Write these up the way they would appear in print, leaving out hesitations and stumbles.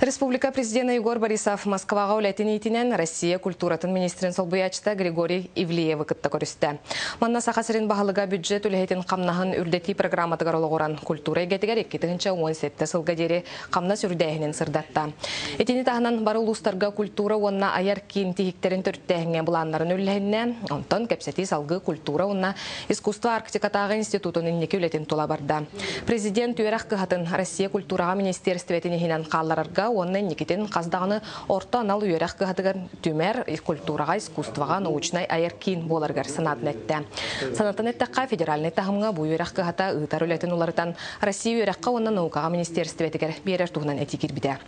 Республика президена Егор Борисов Москваҕа үлэтин иитинэн Россия культуратын министрин солбуйааччыта Григорий Ивлеевы кытта көрүстэ. Манна Саха сирин баһылыга бюджет үлэһитин хамнаһын үрдэтии программатыгар олоҕуран культура эйгэтигэр 2017 сылга диэри хамнас үрдээһинин сырдатта. Итини таһынан бары улуустарга культура уонна айар киин тиһиктэрин төрүттээһиҥҥэ былааннарын үллэһиннэ. Онтон кэпсэтии салгыы культура уонна искусство Арктикатааҕы институтун инники үлэтин тула барда. Президент үөрэх кыһатын Россия культураҕа министиэристибэтин иһинэн хаалларарга уонна инникитин хас даҕаны орто анал үөрэх кыһатыгар түмэр культураҕа, искусствоҕа научнай айар киин буоларыгар санаатын эттэ. Санатан эттэххэ, федеральнай таһымҥа бу үөрэх кыһата ыытар үлэтин уларытан Россия үөрэххэ уонна наукаҕа министиэристибэтигэр биэрэр туһунан этии киирбитэ.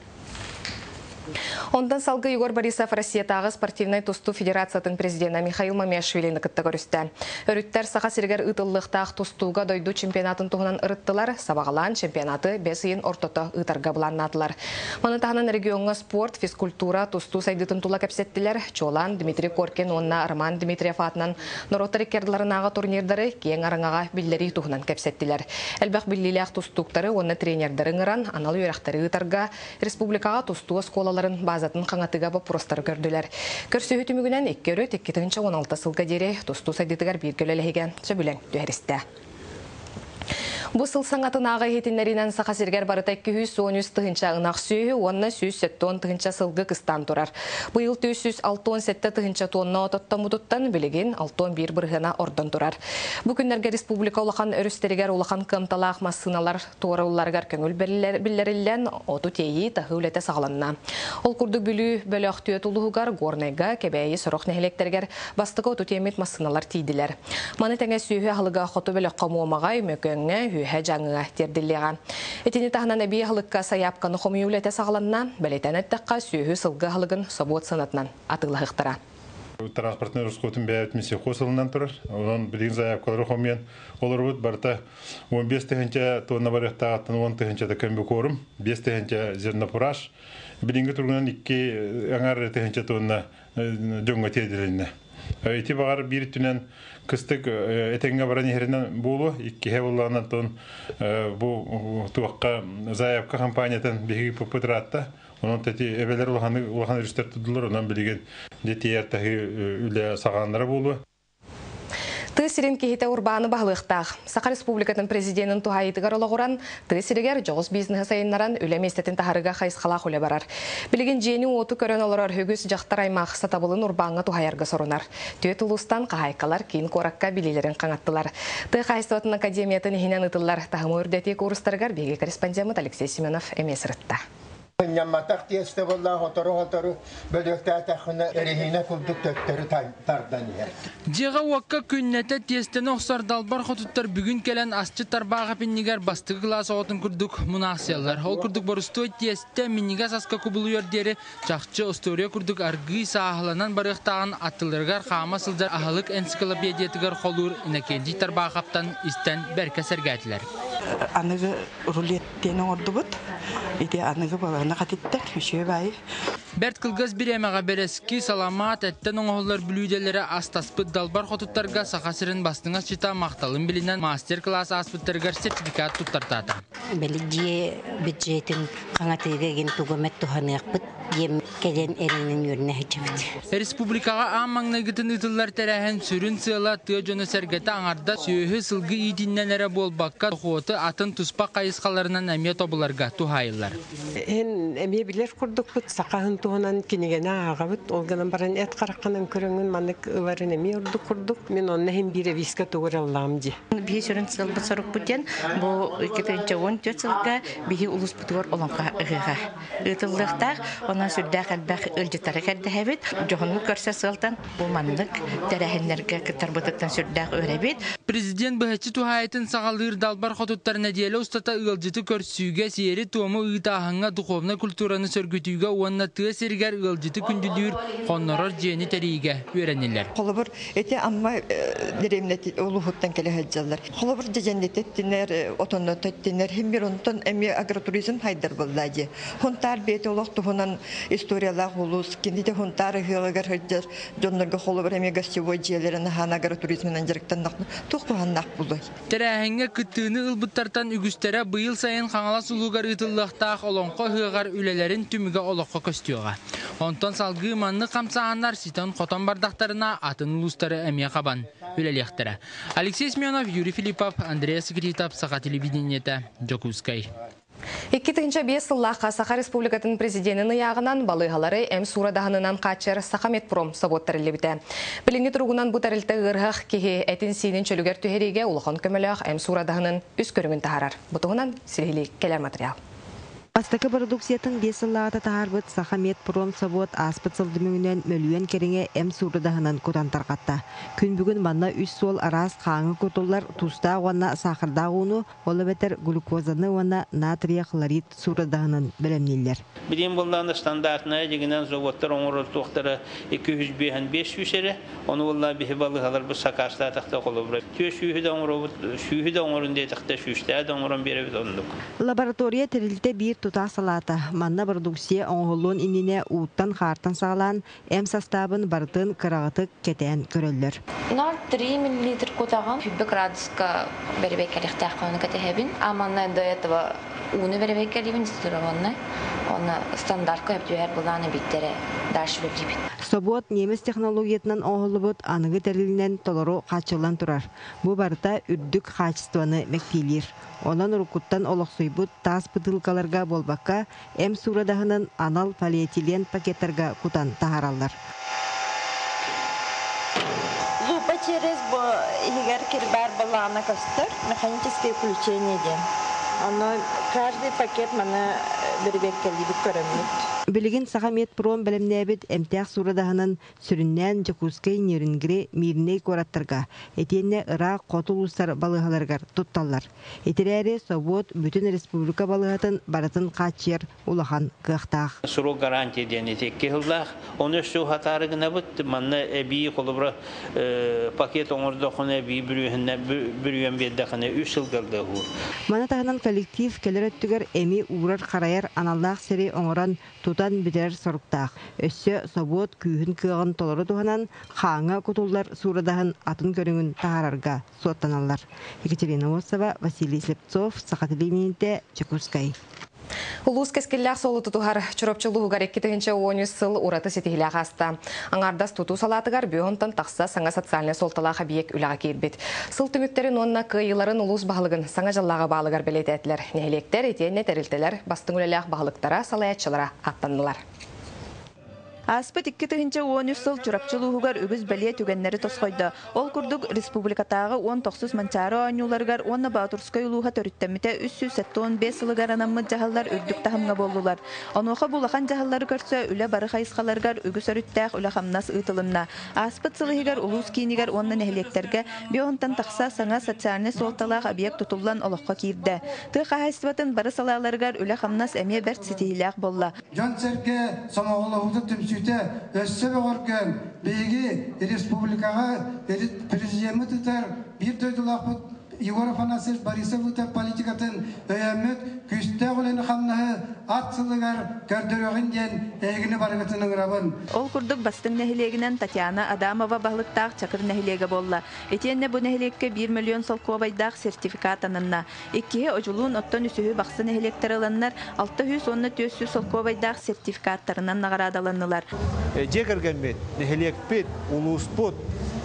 Онтон салгыы Егор Борисов Россиятааҕы спортивнай тустуу федерациятын президенэ Михаил Мамиашвилины кытта көрүстэ. Өрүттэр Саха сиригэр ыытыллыахтаах тустууга дойду чемпионатын туһунан ырыттылар, сабаҕалаан чемпионаты бэс ыйын ортото ыытарга былааннаатылар. Маны таһынан региоҥҥа спорт, физкультура, тустуу сайдыытын тула кэпсэттилэр. Чуолаан Дмитрий Коркин уонна Роман Дмитриев аатынан норуоттар икки ардыларынааҕы турнирдары киэҥ араҥаҕа биллэрии туһунан кэпсэттилэр. Элбэх биллиилээх тустууктары уонна тренердары ыҥыран анал үөрэхтэри ыытарга республикаҕа тустуу оскуолаларын базатын хаҥатыыга боппуруостары көрдүлэр. Көрсүһүү түмүгүнэн икки өрүт 2016 сылга диэри тустуу сайдыытыгар бииргэ үлэлэһигэ сөбүлэҥ түһэристэ. Бу сыл саҥатынааҕы иһитиннэриинэн Саха сиригэр барыта 213 тыһыынча ынах сүөһү уонна 170 тыһыынча сылгы кыстаан турар. Быйыл 467 тыһыынча туонна от оттоммутуттан билигин 61 бырыһыана ордон турар. Бу күннэргэ республика улахан өрүстэригэр улахан кыамталаах массыыналар туорулларыгар көҥүл биллэриллэн, оту тиэйии, таһыы үлэтэ саҕаланна. Ол курдук Бүлүү бөлөх түөрт улууһугар, Горнайга, Кэбээйи сорох нэһилиэктэригэр бастакы оту тиэммит массыыналар тиийдилэр. Маны тэҥэ сүөһү аһылыга хоту бөлөххө Муомаҕа, Өймөкөөҥҥө, Үөһэ Дьааҥыга тиэрдиллиэҕэ. Итини таһынан эбии аһылыкка сайаапканы хомуйуу үлэтэ саҕаланна. Бэлиэтээн эттэххэ, сүөһү сылгы аһылыгын собуот сыанатынан атыылаһыахтара. Транспортнай ороскуотун бэйэбит минсельхоз ылынан турар. Онон билигин заявкалары хомуйан олорбут барыта 15 тыһыынча тонна барыахтааҕыттан 10 тыһыынчата көмбүкуорум, 5 тыһыынча зернопураж. Билиҥҥи туругунан икки аҥаар тыһыынча тонна дьоҥҥо тиэрдилиннэ. Ити баҕар биир өттүнэн кыстык этэҥҥэ баран иһэринэн буолуо, иккиһэ буоллаҕына тон бу туохха заявка компаниятын биһиги пуппут ыраатта. Онон эти эбэлэр улахан улахан өрүстэр турдулар, онон билигин дьэ тиийэр таһыы үлэ саҕаланара буолуо. Тыа сирин киһитэ урбааны баһылыахтаах. Саха Республикатын президенин туһаайыытыгар олоҕуран, тыа сиригэр дьоҕус бизнеһи сайыннаран үлэ миэстэтин таһарыга хайысхалаах үлэ барар. Билигин дьиэни-уоту көрөн олорор үгүс дьахтар аймах сатабылын урбааҥҥа туһайарга сорунар. Түөрт улуустан хаһаайкалар киин куоракка билиилэрин хаҥаттылар. Тыа хаһаайыстыбатын академиятын иһинэн ыытыллар таһымы үрдэтии куурустарыгар биһиги корреспондеммыт Алексей Семенов эмиэ сырытта. Сынньамматах тиэстэ буоллаах сотору-сотору бөлүөхтээтэххинэ эрэһиинэ курдук төттөрү тардан иһэр. Дьиэҕэ-уокка күннэтэ тиэстэни охсор далбар хотуттар бүгүн кэлэн асчыт Тарбаахап иннигэр бастакы кылаас оҕотун курдук мунаахсыйаллар. Ол курдук борустуой тиэстэ минньигэс аска кубулуйар диэри чахчы остуоруйа курдук аргыый сааһыланан барыахтааҕын аттыларыгар хаама сылдьар аһылык энциклопедиятыгар холуур Иннокентий Тарбаахаптан истэн бэркэ сэргээтилэр. Аныгы рулет диэн оҥордубут. Ити аныгы балаҕана хатиттар, үчүгэй баайы. Бэрт кылгас бириэмэҕэ бэрэски, саламаат, эттэн оҥоһуллар бүлүүделэри астаспыт далбар хотуттарга Саха сирин бастыҥ асчыта махталын билинэн мастер-класс ааспыттарыгар сертификат туттартаата. Били дьиэ бюджетин хаҥатыыга игин тугу эмэ туһаныахпыт диэн кэлэн эрэнэн үөрэнэ сылдьабыт. Республикаҕа аан маҥнайгытын ыытыллар тэрээһин сүрүн сыала тыа дьоно-сэргэтэ аҥардас сүөһү, сылгы иитиннэн эрэ буолбакка, дохуоту атын туспа хайысхаларынан эмиэ тобуларга туһаайыллар. Эн эмиэ билэр курдукпут сахаһын туһунан кинигэни ааҕабыт. Ол гынан баран эт хараххынан көрөҥҥүн маннык ыларын эмиэ ордук курдук. Мин онно иһин биир эбиискэ тугу эрэ ыллаҕым дии. Биһи сүрүн сыалбыт-сорукпут диэн бу 2014 сылга биһи улууспутугар олоҥхо ыһыаҕа ыытыллыахтаах. Онон сүрдээх элбэх ыалдьыттары кэрдэһэбит. Дьоһуннук көрсө сыалтан бу маннык тэрээһиннэргэ кыттарбытыттан сүрдээх үөрэбит. Президент быһаччы туһаайытын саҕалыыр далбар хотуттар нэдиэлэ устата ыалдьыты көрсүүгэ, сиэри-туому ыытааһыҥҥа, духовнай культураны сөргүтүүгэ уонна тыа сиригэр ыалдьыты күндүлүүр, хоннорор дьиэни тэрийиигэ үөрэннилэр. Холобур, ити Амма дэриэбинэ улууһуттан кэлэ сылдьаллар. Холобур, дьэдьэннэтэттинэр, отоннототтинэр, хим бир онтон эмиэ агротуризм хайдар буолла дии. Хунтаар бэйэтэ олох туһунан историялаах улуус. Кини де Хунтаар ыһыаҕыгар сылдьар дьоннорго холобур эмиэ гостевой дьиэлэрин аһаан агротуризмынан дьарыктаннахпына туох туһаннаах буолуой? Тэрээһиҥҥэ кыттыыны ылбыттартан үгүстэрэ быйыл сайын Хаҥалас улуугар ыытыллыахтаах Олоҥхо ыһыаҕар үлэлэрин түмүгэ олоххо көстүөҕэ. Онтон салгыы маннык хамсааһыннар ситэн-хотон бардахтарына атын улуустары эмиэ хабан үлэлиэхтэрэ. Алексей Семенов, Юрий Филиппов, Андрей Секретов, Саха телевидениетэ, Дьокуускай. 2005 сыллаахха Саха Республикатын президенин ыйааҕынан балыыһалары эм суурадаһынынан хааччыйар Сахамедпром собуот тэриллибитэ. Билиҥҥи туругунан бу тэрилтэ ыарыһах киһи этин-сиинин чөлүгэр түһэриигэ улахан көмөлөөх эм суурадаһынын үс көрүҥүн таһаарар. Бу туһунан сиһилии кэлэр материал. Бастакы бородууксуйатын биэс сыллааҕыта таһаарбыт Сахамедпром собуот ааспыт сыл түмүгүнэн мөлүйүөн кэриҥэ эм суурадаһынан кутан тарҕатта. Күн бүгүн манна үс суол араас хааҥы кутуллар туустаах уонна саахардаах ууну ол эбэтэр глюкозаны уонна натрия хлорид суурадаһынын бэлэмнииллэр. Билигин буоллаҕына стандартная дьиҥинэн заводтар оҥорор туохтара 255 эрэ. Ону буоллаҕа биһи балыыһаларбыт сакаастаатахта холобура түө сүүһү да оҥоробут, сүүһү да оҥорун диэтэхтэ сүүстээх да оҥорон биэрэбит оннук. Лаборатория тэрилтэ биир тутаах салаата. Манна продукция оҥоһуллуон иннинэ ууттан-хаартан саҕалаан эм састаабын барытын кыраҕытык кэтээн көрөллөр. 0,3 миллилитр кутаҕын 100 градуска бэрэбиэркэлиэхтээх ону кэтэһэбин. А манна до этого ууну бэрэбиэркэлиибин дистиллированный. Оны стандартка өптүһэр былааны биттэрэ дальше үлэлиибит. Собуот немец технологиятынан оҥоһуллубут аныгы тэрилинэн толору хааччыллан турар. Бу барыта үрдүк хаачыстыбаны мэктиэлиир. Онон уруккуттан олохсуйбут таас бытыылкаларга буолбакка, эм суурадаһынын анал полиэтилен пакеттарга кутан таһаараллар. Лупа через бу иһигэр кирбаар балаана көстөр, механическое включение диэн. Ону каждый пакет маны бэрэбиэркэлиибит көрөммүт. Билигин Сахамедпром бэлэмнээбит эмтээх суурадаһынын сүрүннээн Дьокуускай, Нерюнгри, Мииринэй куораттарга, итиэннэ ыраах хоту улуустар балыыһаларыгар тутталлар. Итирээри собуот бүтүн республика балыыһатын барытын хааччыйар улахан кыахтаах. Срок гарантия диэн ити икки сыллаах. Ону өссө уһатаары гынабыт. Манна эбии холобура пакет оҥордоххуна эбии бүрүөн биэрдэххинэ үс сылга уһуур. Маны таһынан коллектив кэлэр өттүгэр эми уурар-харайар аналлаах сири оҥорон тутан бүтэрэр соруктаах. Өссө собуот күүһүн-кыаҕын толору туһанан хааҥҥа кутуллар суурадаһын атын көрүҥүн таһаарарга суоттаналлар. Екатерина Осова, Василий Слепцов, Саха телевидениетэ, Чекускай. Улуус кэскиллээх суолу тутуһар Чурапчы улууһугар 2013 сыл ураты ситиһилээх ааста. Аҥаардас тутуу салаатыгар бүөнтон тахса саҥа социальнай суолталаах объект үлэҕэ киирбит. Сыл түмүктэрин уонна кыайыыларын улуус баһылыгын саҥа дьыллааҕы баалыгар бэлиэтээтилэр. Нэһилиэктэр итиэннэ тэрилтэлэр бастыҥ үлэлээх баһылыктара, салайааччылара аттаннылар. Ааспыт 2013 сыл Чурапчы улууһугар үгүс бэлиэ түгэннэри тосхойдо. Ол курдук, республикатааҕы 19 Манчаары оонньууларыгар уонна Боотурскай улууһа төрүттэммитэ 375 сылыгар анаммыт дьаһаллар үрдүк таһымҥа буоллулар. Онуоха бу улахан дьаһаллары көрсө үлэ бары хайысхаларыгар үгүс өрүттээх үлэ-хамнас ыытылынна. Ааспыт сыл иһигэр улуус киинигэр уонна нэһилиэктэргэ биоһунтан тахса саҥа социальнай суолталаах объект тутуллан олоххо киирдэ. Тыа хаһаайыстыбатын бары салааларыгар үлэ-хамнас эмиэ бэрт ситиһиилээх буолла. Дьон-сэргэ сомоҕолоһуута түмсүүтэ өссө бөҕөргөөн, биһиги республикаҕа президеммит ыытар биир дойдулаахпыт Егор Афанасьевич Борисов ыытар политикатын өйөөммүт күүстээх үлэни-хамнаһы ат сылыгар көрдөрүөҕүн диэн эһигини барыгытын ыҥырабын. Ол курдук бастыҥ нэһилиэгинэн Татьяна Адамова баһылыктаах Чакыр нэһилиэгэ буолла. Итиэннэ бу нэһилиэккэ биир мөлүйүөн солкуобайдаах сертификат ананна. Иккиһи Одьулуун, оттон үсүһү Бахсы нэһилиэктэрэ ыланнар, 600 уонна 400 солкуобайдаах сертификаттарынан наҕараадаланнылар. Дьиэ кэргэммит, нэһилиэкпит, улууспут,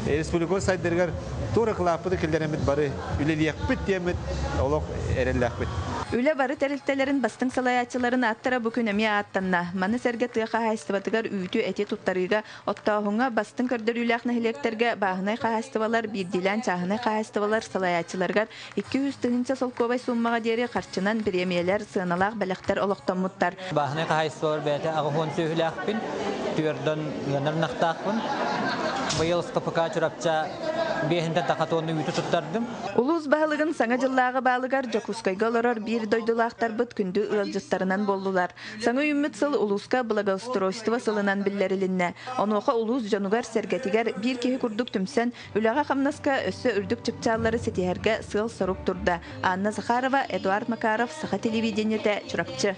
республикабыт сайдарыгар туора кылааппыты киллэрэммит бары үлэлиэхпит диэммит олох эрэллээхпит. Үлэ бары тэрилтэлэрин бастыҥ салайааччыларын ааттара бу күн эмиэ ааттанна. Маны сэргэ тыа хаһаайыстыбатыгар үүтү-эти туттарыыга Оттооһуҥҥа бастыҥ көрдөрүүлээх нэһилиэктэргэ бааһынай хаһаайыстыбалар, биирдиилээн чааһынай хаһаайыстыбалар салайааччыларыгар 200 тыһыынча солкуобай сууммаҕа диэри харчынан бириэмийэлэр, сыаналаах бэлэхтэр олохтоммуттар. Бааһынай хаһаайыстыбалар бэйэтэ аҕыс сүөһүлээхпин, түөрдөн ыанар ынахтаахпын. Быйыл СКПК Чурапча биэһинтэн таха туонна үүтү туттардым. Улуус баһылыгын Саҥа дьыллааҕы баалыгар Дьокуускайга олорор биир дойдулаахтарбыт күндү ыалдьыттарынан буоллулар. Саҥа үүммүт сыл улууска благоустройство сылынан биллэрилиннэ. Онуоха улуус дьонугар-сэргэтигэр биир киһи курдук түмсэн, үлэҕэ-хамнаска өссө үрдүк чыпчааллары ситиһэргэ сыал-сорук турда. Анна Захарова, Эдуард Макаров, Саха телевидениетэ, Чурапчы.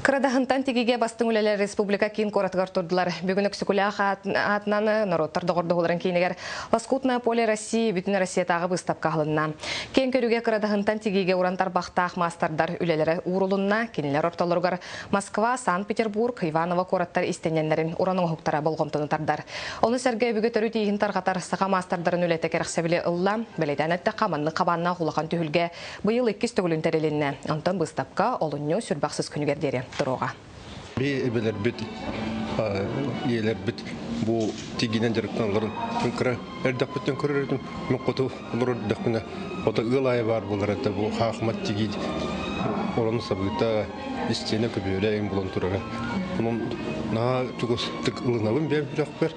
Кырадаһынтан тигиигэ бастыҥ үлэлэр республика киин куоратыгар турдулар. Бүгүн Өксөкүлээх аатынан норуоттар доҕордоһууларын киинигэр Лоскутное поле России бүтүн Россиятааҕы быыстапка аһылынна. Киэҥ көрүүгэ кырадаһынтан тигиигэ уран тарбахтаах маастардар үлэлэрэ уурулунна. Кинилэр ортолоругар Москва, Санкт-Петербург, Иваново куораттар истэнньэннэрин уран оҥоһуктара болҕомтону тардар. Ону сэргэ өбүгэ төрүт ииһин тарҕатар саха маастардарын үлэтэ кэрэхсэбили ылла. Бэлиэтээн эттэххэ, маннык хабааннаах улахан түһүлгэ Быйыл иккис төгүлүн тэрилиннэ. Онтон быыстапка олунньу сүрбэхсис күнүгэр диэри туруоҕа. Би эбэлэрбит, ийэлэрбит бу тигинэн дьарыктаналларын кыра эрдэхпиттэн көрөр этим. Мен хоту олорор эрдэхпинэ ото ыал аайы баар буолар этэ бу хаахымат тигии орон сабыыта истиэнэ көбүөрэ эҥин булан турара. Онон наһаа чугастык ылынабын бэйэм сүрэхпэр.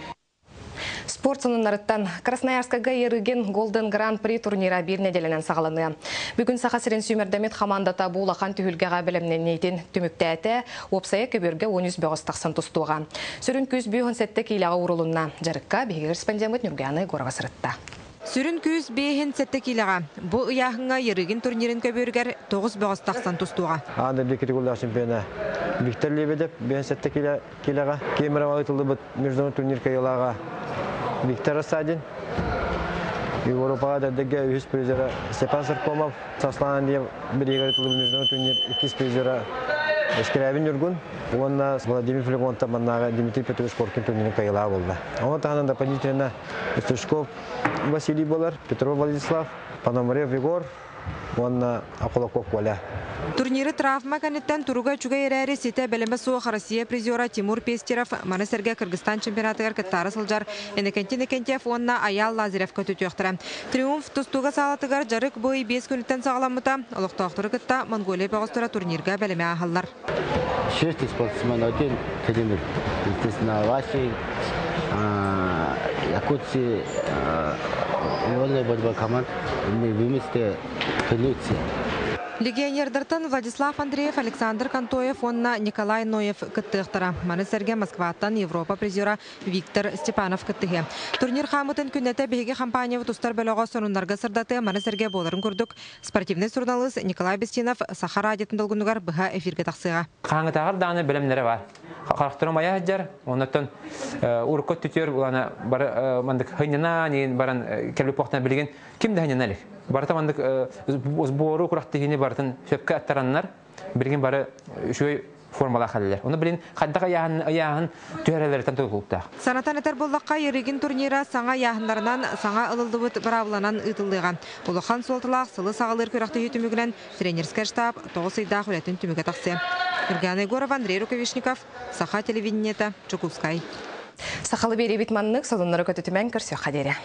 Спорт сонуннарыттан Красноярскайга Ярыгин Golden Grand Prix турнира биир нэдиэлэнэн саҕаланыа. Бүгүн Саха сирин сүүмэрдэммит хамаандата бу улахан түһүлгэҕэ бэлэмнэниитин түмүктээтэ, уопсайа көбүөргэ 13 бөҕөс тахсан тустуоҕа. Сүрүн күүс 57 киилэҕэ уурулунна. Дьарыкка биһиги корреспондеммыт Нюргуяна Егорова сырытта. Сүрүн күүс биэһин сэттэ киилэҕэ. Бу ыйааһыҥҥа Ярыгин турнирын көбүөрүгэр тоҕус бөҕөс тахсан тустуоҕа. Аан дойду категориялаах чемпиона Виктор Лебедев 57 киилэҕэ Кемерово ыытыллыбыт международный турнир кыайыылааҕа Виктор Рассадин, Европаҕа Дэрдэргэ үһүс призера Степан Сыркомов, Саслан Андреев бириигэр ыытыллыбыт международный турнир иккис призера Скрябин Ньургун уонна Владимир Флегонтов маннааҕы Дмитрий Петрович Коркин турнирын кыайыылааҕа буолла. Ону таһынан дополнительно Стручков Василий буолар, Петров Владислав, Пономарев Егор, уонна Околоков Коля. Турниры травма кэнниттэн туруга үчүгэй эрээри ситэ бэлэмэ суох Россия призера Тимур Пестеров маны сэргэ Кыргызстан чемпионатыгар кыттаары сылдьар Иннокентий Иннокентьев уонна Айаал Лазарев көтүтүөхтэрэ. Триумф тустууга саалатыгар дьарык бу ый биэс күнүттэн саҕаламмыта. Олохтоохтору кытта Монголия бөҕөстөрө турнирга бэлэмэ ааһаллар. Шесть спортсмен, один тренер. Естественно, вашей Якутии вольная борьба команд мы вместе тренируемся. Легионердартан Владислав Андреев, Александр Контоев уонна Николай Ноев кыттыахтара. Маны сэргэ Москваттан Европа призера Виктор Степанов кыттыһыа. Турнир хаамытын күннэтэ биһиги компаниябыт устар бөлөҕө сонуннарга сырдатыа, маны сэргэ буоларын курдук Спортивнай суруналыыс Николай Бестинов Саха радиотын долгунугар быһа эфиргэ тахсыаҕа. Хаһааҥҥытааҕар даҕаны бэлэмнэрэ баар. Харахтарым айа сылдьар, оннуттан урукку өттүтүгэр улаана бары мандык хынньана диэн баран кэлбит буохтан билигин ким да хынньана илик. Барыта мандык сбору курахтыһыны барытын сөпкө аттараннар билигин бары үчүгэй формалаах хэллэр. Ону билин хайдах ыйааһын ыйааһын түһэрэлэриттэн тутулуктаах. Санатан этэр буоллахха, Ярыгин турнира саҥа ыйааһыннарынан, саҥа ылыллыбыт быраабыланан ыытыллыаҕа. Улахан суолталаах сылы саҕалыыр күрэхтэһии түмүгүнэн тренерскэй штаб тоҕус ыйдаах үлэтин түмүгэ тахсыа. Нургана Егорова, Андрей Рукавишников, Саха телевидениета, Дьокуускай. Сахалы биэриибит маннык, сонуннары көтүтүмэҥ, көрсүөххэ диэри.